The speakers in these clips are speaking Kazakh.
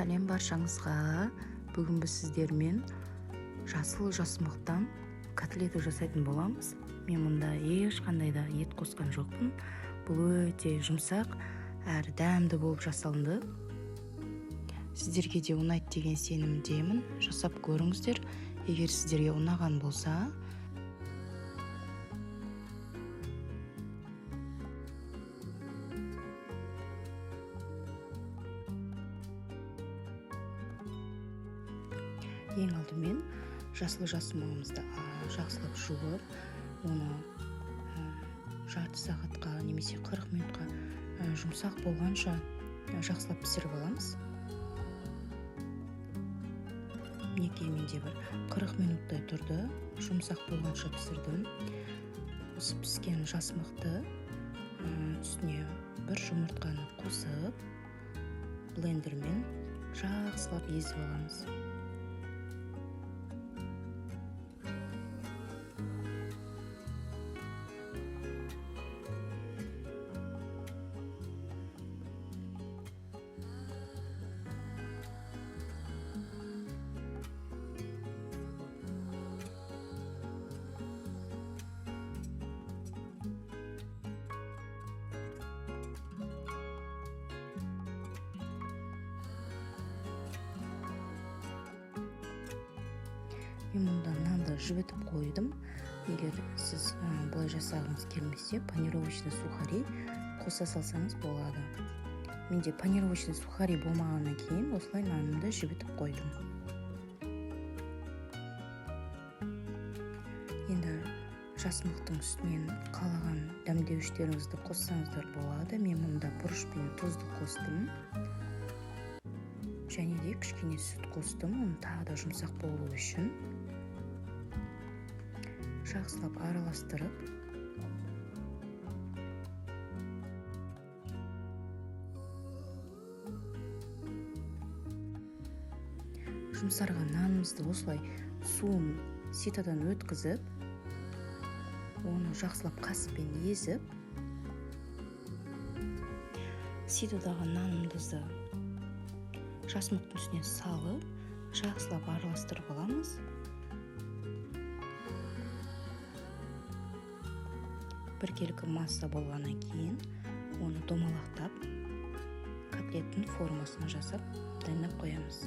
Сәлем баршаңызға. Бүгін біз сіздермен жасыл жасымықтан котлеті жасайтын боламыз. Мен мұнда ешқандай да ет қосқан жоқпын. Бұл өте жұмсақ әрі дәмді болып жасалынды. Сіздерге де ұнайды деген сенімдемін. Жасап көріңіздер. Егер сіздерге ұнаған болса, ең алдымен жасыл жасымығымызды жақсылап жуып, оны жарты сағатқа немесе 40 минутқа жұмсақ болғанша жақсылап пісіріп аламыз. Мінекей, менде бір 40 минуттай тұрды, жұмсақ болғанша пісірдім. Осы піскен жасымықты үстіне бір жұмыртқаны қосып, блендермен жақсылап езіп аламыз. Мен мұнда нанды жібітіп қойдым. Егер сіз бұлай жасағыңыз келмесе, панировочный сухари қоса салсаңыз болады. Менде панировочный сухари болмағаннан кейін осылай нанымды жібітіп қойдым. Енді жасымықтың үстінен қалаған дәмдеуіштеріңізді қоссаңыздар болады. Мен мұнда бұрыш пен тұзды қостым. Және де кішкене сүт қостым, оның тағы да жұмсақ болу үшін. Жақсылап араластырып, жұмсарған нанымызды осылай суын ситадан өткізіп, оны жақсылап қасықпен езіп, ситадағы нанымызды жасымықтың үстіне салып, жақсылап араластырып аламыз. Біркелкі масса болғаннан кейін оны домалақтап, котлеттің формасын жасап дайындап қоямыз.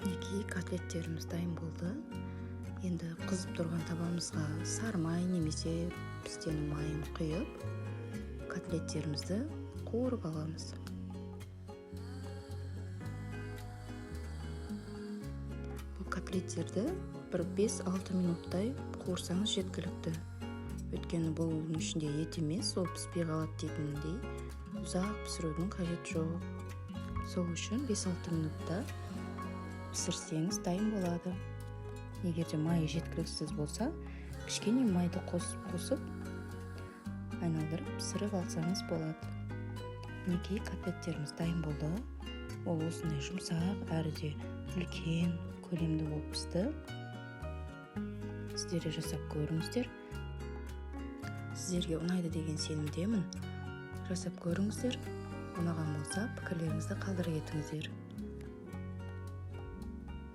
Мінекей, котлеттеріміз дайын болды. Енді қызып тұрған табамызға сары май немесе пістенің майын құйып, котлеттерімізді қуырып аламыз. Бұл котлеттерді бір 5-6 минуттай қуырсаңыз жеткілікті. Өйткені бұның ішінде ет емес, ол піспей қалады дейтіндей ұзақ пісірудің қажеті жоқ. Сол үшін 5-6 минутта пісірсеңіз дайын болады. Егер де майы жеткіліксіз болса, кішкене майды қосып айналдырып пісіріп алсаңыз болады. Мінекей, котлеттеріміз дайын болды. Ол осындай жұмсақ, әрі де үлкен көлемді болып пісті. Сіздер де жасап көріңіздер. Сіздерге ұнайды деген сенімдемін. Жасап көріңіздер. Ұнаған болса, пікірлеріңізді қалдыра кетіңіздер.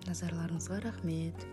Назарларыңызға рахмет.